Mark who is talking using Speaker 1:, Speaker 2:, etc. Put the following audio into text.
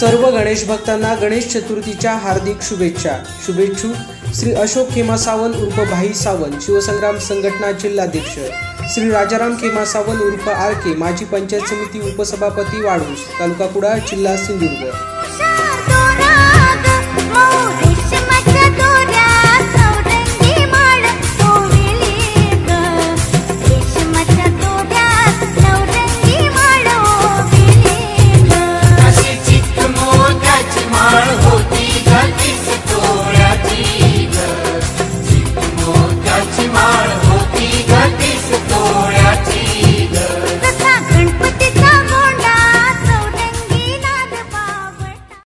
Speaker 1: सर्व गणेश भक्तांना गणेश चतुर्थीच्या हार्दिक शुभेच्छा। शुभेच्छुक श्री अशोक खेमा सावंत उर्फ भाई सावंत, शिवसंग्राम संघटना जिल्हाध्यक्ष, श्री राजाराम खेमा सावंत उर्फ आर के, माजी पंचायत समिती उपसभापती वाडूस, तालुका कुडाळ, जिल्हा सिंधुदुर्ग।